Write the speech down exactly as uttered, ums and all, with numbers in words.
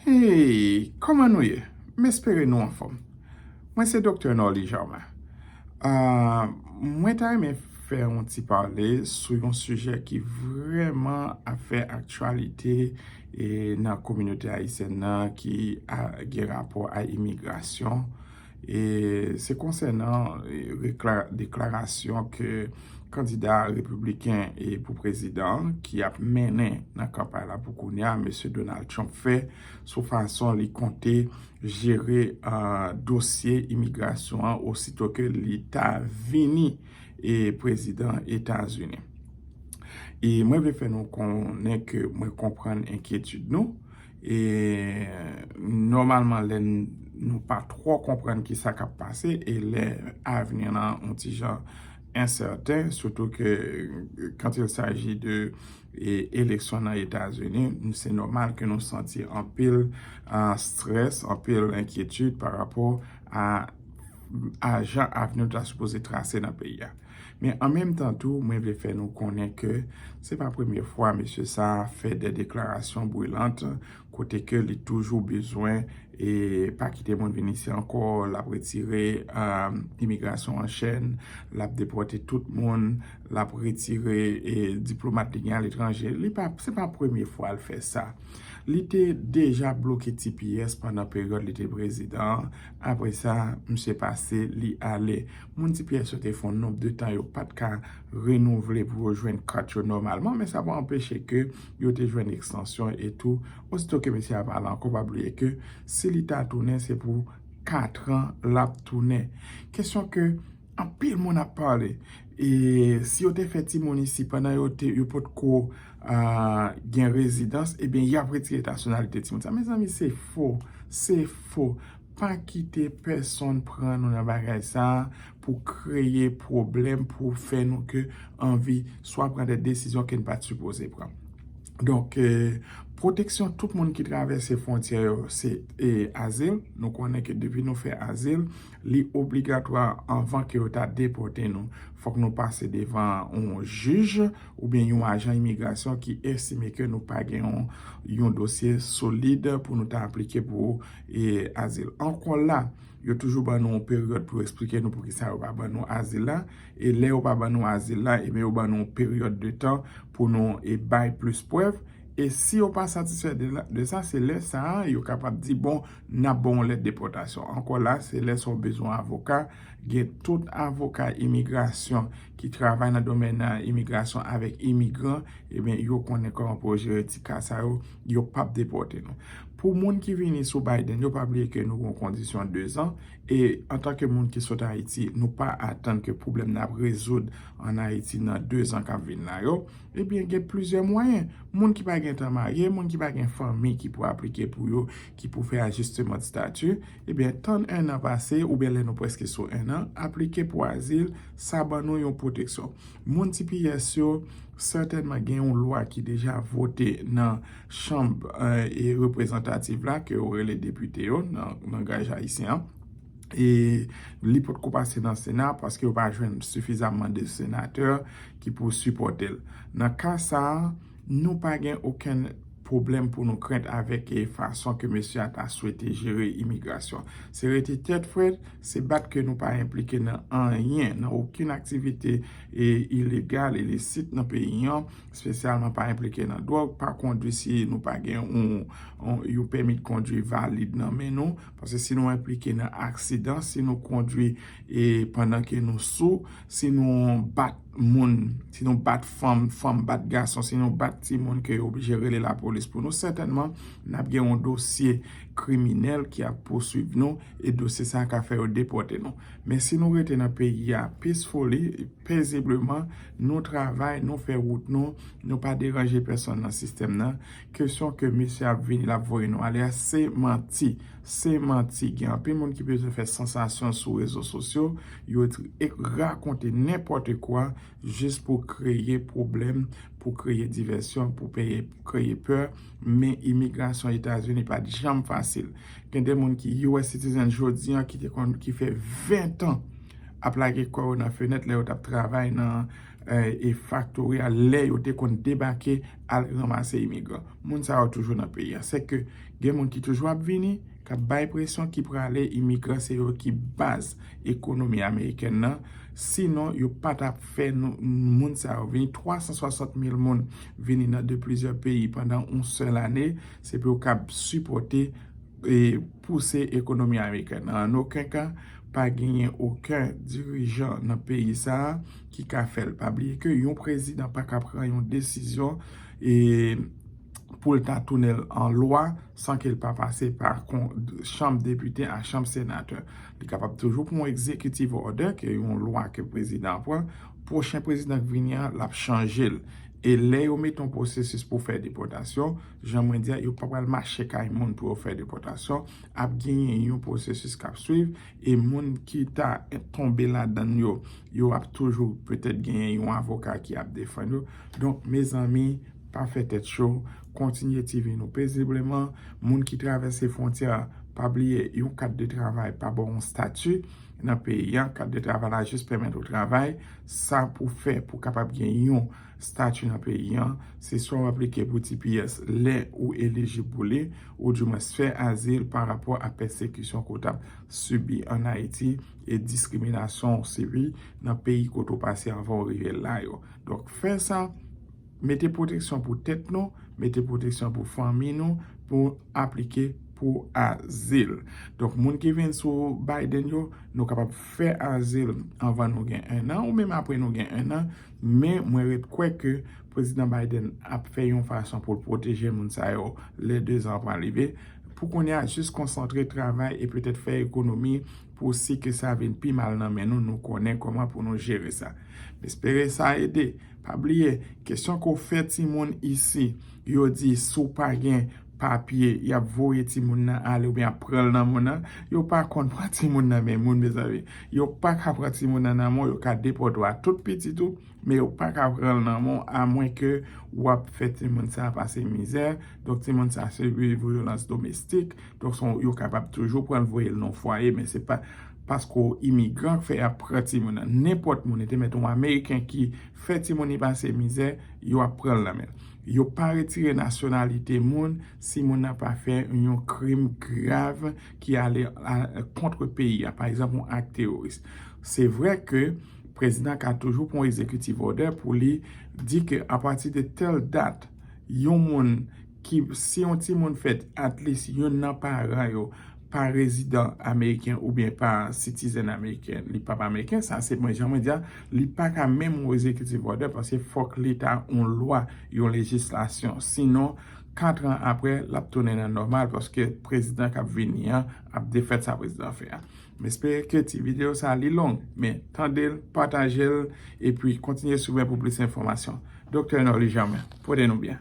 Hey, kòman nou ye? M espere nou anfòm. Mwen se Doktè Norly Germain. Ah, mwen ta renmen fè yon ti pale sou yon sijè ki vrèman ap fè aktyalite e nan kominote ayisyèn nan ki a, gen rapò a imigrasyon. E se konsènan e, rekla- deklarasyon ke kandida repibliken e pou prezidan ki ap mennen nan kanpay la pou kounye a, mesye Donald Trump, fè sou fason li konte jere uh, dosye imigrasyon an osito ke li ta vini e prezidan Etazini. E mwen vle fè nou konnen ke mwen konprann enkyetid nou. E nòmalman, lè n- nou pa twò konprann ki sa k ap pase, e lè avni an yon ti jan ensèten, sitou ke quand il s'agit de e, eleksyon nan Etazini, se nòmal ke nou santi anpil uh, strès, anpil enkyetid pa rapò a, a jan avni ta sipoze trase nan peyi a. Men an menm tan tou, mwen vle fè nou konnen ke se pa premye fwa mesye sa a fè de deklarasyon brilant kote ke li toujou bezwen e pa kite moun vin isi ankò, l ap retire um, imigrasyon an chèn, l ap depòte tout moun, l ap retire e, diplomat li gen aletranje. Li pa, se pa premye fwa l fè sa. Li te deja bloke T P S pandan peryòd li te prezidan an. Apre sa, misye pase, li ale. Moun T P S yo te fè yon nonb de tan yo pa t ka renouvle pou yo jwenn kat yo nòmalman, men sa pa anpeche ke yo te jwenn ekstansyon e tou. Osito ke mesye a pa la ankò, pa bliye ke si li ta tounen, se pou kat an l ap tounen. Kesyon ke anpil moun ap pale. E si yo te fè timoun isi pandan yo te yo potko uh, gen rezidans, ebyen y ap retire nasyonalite timoun sa. Mezanmi, se fo, se fo. Pa kite pèsonn pran nou nan bagay sa pou kreye pwoblèm, pou fè nou ke anvi swa pran de desizyon ke n pa t sipoze pran. Donk, eh, pwoteksyon tout moun ki travèse fwontyè yo se eh, azil. Nou konnen ke depi nou fè azil, li obligatwa anvan ke yo ta depòte nou. Fòk nou pase devan yon jij oubyen yon ajan imigrasyon ki estime ke nou pa gen yon, yon dosye solid pou nou ta aplike pou eh, azil. Ankò la, yo toujou ban nou yon peryòd pou eksplike nou poukisa yo pa ban nou azil la. E lè yo pa ban nou azil la, ebyen yo ban nou yon peryòd de tan pou nou e bay plis prèv. E si yo pa satisfè de, la, de sa, se lè sa a yo kapab di, bon, n ap ba w yon lèt depòtasyon. Ankò la, se lè sa w bezwen avoka. Gen tout avoka imigrasyon ki travay nan domèn imigrasyon avèk imigran, ebyen, yo konnen kòman pou yo jere ti ka sa yo, yo p ap depòte nou. Pou moun ki vini sou Biden, yo pa bliye ke nou gen yon kondisyon dezan, e antanke moun ki sot Ayiti, nou pa atann ke pwoblèm n ap rezoud ann Ayiti nan dezan k ap vin la yo. Ebyen, gen plizyè mwayen. Moun ki pa gen tan marye, moun ki pa gen fanmi ki pou aplike pou yo, ki pou fè ajisteman de stati, ebyen, tann ennan pase, oubyen lè nou prèske sou ennan, aplike pou azil, sa ban nou yon pwoteksyon. Moun T P S yo, sètènman gen yon lwa ki deja vote nan chanm eh, e reprezantativ la, ke yo rele depite yo nan langaj ayisyen an. E li potko pase nan Sena paske yo pa jwenn sifizamman de senatè ki pou sipòte l. Nan ka sa a, nou pa gen okenn pwoblèm pou nou krent avèk e fason ke mesye a ta swete jere imigrasyon. Se rete tèt frèt, se bat ke nou pa enplike nan anyen, nan okenn aktivite e ilegal, ilisit nan peyi an, espesyalman pa enplike nan dwòg, pa kondwi si nou pa gen yon, yon, yon pèmi de kondwi valid nan men nou, paske si nou enplike nan aksidan, si nou kondwi e pandan ke nou sou, si nou bat moun, si nou bat fanm, fanm bat gason, si nou bat timoun ke yo oblije rele lapolis pou nou, sètènman, n ap gen yon dosye kriminèl ki ap pouswiv nou e dosye sa a ka fè yo depòte nou. Men si nou rete nan peyi a peacefully, pezibleman, nou travay, nou fè wout nou, nou pa deranje pèsonn nan sistèm nan, kesyon ke mesye ap vini, l ap voye nou ale a, se manti. Se manti. Gen anpil moun ki bezwen fè sansasyon sou rezo sosyo, yo t- e rakonte nenpòt kwa jis pou kreye pwoblèm, pou kreye divèsyon, pou peye, kreye pè. Men imigrasyon Etazini pa t janm fasil. Gen de moun ki U S citizen jodi an ki te konn, ki fè ven tan ap lage kò yo nan fenèt lè yo t ap travay nan e, e faktori a lè yo te konn debake al ranmase imigran. Moun sa yo toujou nan peyi a. Se ke gen moun ki toujou ap vini, k ap bay presyon, ki prale, imigran se yo ki baz ekonomi amerikèn nan. Sinon, yo pa t ap fè nou, moun sa yo vini. Twa san swasant mil moun vini nan de plizyè peyi pandan yon sèl ane. Se pou yo kab sipòte e pouse ekonomi amerikèn nan. An okenn ka, pa genyen okenn dirijan nan peyi sa a ki ka fè l. Pa bliye ke yon prezidan pa ka pran yon desizyon e pou l ta tounen l an lwa san ke l pa pase pa kon, chanm depite a chanm senatè. Li kapab toujou pran yon executive order, ke yon lwa ke prezidan an pran. Pwochen prezidan k vini an, l ap chanje l. E lè yo mete yon pwosesis pou fè depòtasyon, jan mwen di a, yo pa pral mache kay moun pou yo fè depòtasyon. Ap genyen yon pwosesis k ap swiv, e moun ki ta tonbe ladan l yo, yo ap toujou petèt genyen yon avoka ki ap defann yo. Donk, mezanmi, pa fè tèt cho, kontinye T V nou pezibleman. Moun ki travèse fwontyè a, pa bliye, yon kat de travay pa ba w yon stati nan peyi a. Kat de travay la jis pèmèt ou travay. Sa pou fè, pou kapab gen yon stati nan peyi a, se swa w aplike pou T P S lè ou elijib pou li, oudimwens fè azil pa rapò a pèsekisyon ke w t ap sibi ann Ayiti e diskriminasyon w sibi nan peyi kote w pase anvan w rive la yo. Donk, fè sa, mete pwoteksyon pou tèt nou, mete pwoteksyon pou fanmi nou, pou aplike pou azil. Donk, moun ki vin sou Biden yo, nou kapab fè azil anvan nou gen en an, ou menm apre nou gen en an, men mwen ret kwè ke prezidan Biden ap fè yon fason pou l pwoteje moun sa yo lè de zan pral rive. Pou kounye a, jis konsantre, travay e petèt fè ekonomi pou si ke sa vin pi mal nan men nou, nou konnen kòman pou nou jere sa. M espere sa ede. Pa bliye, kesyon ke w fè timoun isi, yo di si w pa gen papye, y ap voye timoun nan ale oubyen y ap pran l nan men w nan. Yo pa konn pran timoun nan men moun, mezanmi. Yo pa ka pran timoun nan nan men w, yo ka depòte w a tout pitit ou, men yo pa ka pran l nan men w, amwen ke w ap fè timoun sa a pase mizè. Donk, timoun sa a sibi vyolans domestik. Donk, se yon, yo kapab toujou pran l voye l nan fwaye, men se pa paske w imigran k fè y ap pran timoun nan. Nenpòt moun, e te mèt yon Ameriken ki fè timoun li pase mizè, yo ap pran l nan men l. Yo pa retire nasyonalite moun si moun nan pa fè yon krim grav ki ale a, kont peyi a, pa egzanp, yon ak teworis. Se vre ke prezidan ka toujou pran yon executive order pou li di ke apati de tèl dat, yon moun ki, si yon timoun fèt, at least youn nan paran yo pa rezidan ameriken oubyen pa citizen ameriken, li pa pa ameriken, sa se mwen, jan mwen di a, li pa ka menm yon executive order paske fòk li ta yon lwa, yon lejislasyon. Sinon, kat an apre, l ap tounen nan nòmal paske prezidan k ap vini an ap defèt sa prezidan fè a. M espere ke ti videyo sa a li long, men tande l, pataje l, epi kontinye swiv mwen pou plis enfòmasyon. Doktè Norly Germain, pote nou byen.